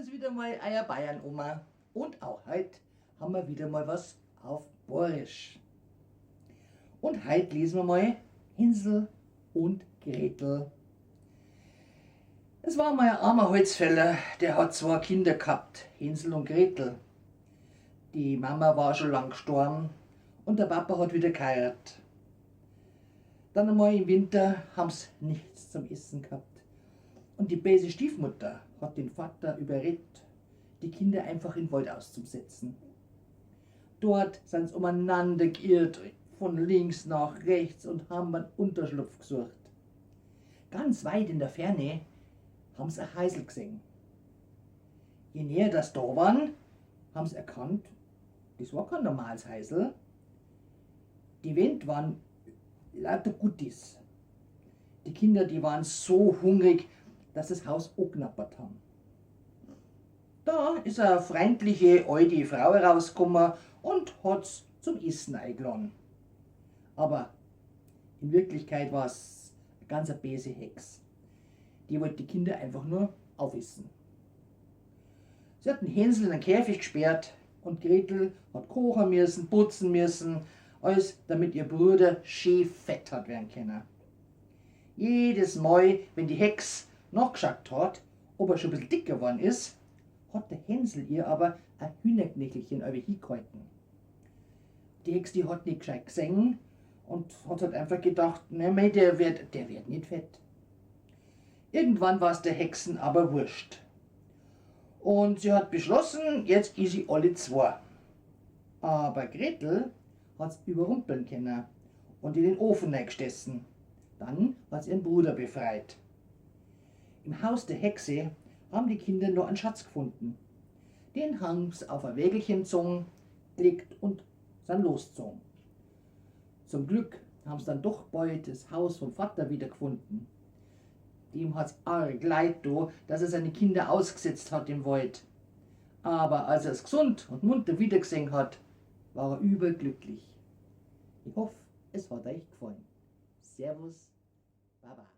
Ist wieder mal euer Bayern-Oma und auch heute haben wir wieder mal was auf Boarisch. Und heute lesen wir mal Hänsel und Gretel. Es war mal ein armer Holzfäller, der hat zwei Kinder gehabt, Hänsel und Gretel. Die Mama war schon lang gestorben und der Papa hat wieder geheiratet. Dann einmal im Winter haben's nichts zum Essen gehabt. Und die böse Stiefmutter hat den Vater überredet, die Kinder einfach in den Wald auszusetzen. Dort sind sie umeinander geirrt, von links nach rechts und haben einen Unterschlupf gesucht. Ganz weit in der Ferne haben sie ein Häusl gesehen. Je näher das da waren, haben sie erkannt, das war kein normales Häusl. Die Wände waren lauter Guttis. Die Kinder, die waren so hungrig, dass sie das Haus angeknabbert haben. Da ist eine freundliche alte Frau rausgekommen und hat's zum Essen eingeladen. Aber in Wirklichkeit war's eine ganz böse Hex. Die wollte die Kinder einfach nur aufessen. Sie hat den Hänsel in den Käfig gesperrt und Gretel hat kochen müssen, putzen müssen, alles damit ihr Bruder schön fett hat werden können. Jedes Mal, wenn die Hex nachgeschaut hat, ob er schon ein bisschen dicker geworden ist, hat der Hänsel ihr aber ein Hühnerknöchelchen über hingehalten. Die Hex, die hat nicht gescheit gesehen und hat halt einfach gedacht, ne, mei, der wird nicht fett. Irgendwann war es der Hexen aber wurscht. Und sie hat beschlossen, jetzt iss sie alle zwei. Aber Gretel hat's überrumpeln können und in den Ofen reingestessen. Dann hat sie ihren Bruder befreit. Im Haus der Hexe haben die Kinder noch einen Schatz gefunden. Den haben sie auf ein Wägelchen gezogen, gelegt und sind losgezogen. Zum Glück haben sie dann doch bald das Haus vom Vater wiedergefunden. Dem hat's arg leid do, dass er seine Kinder ausgesetzt hat im Wald. Aber als er es gesund und munter wiedergesehen hat, war er überglücklich. Ich hoffe, es hat euch gefallen. Servus, Baba.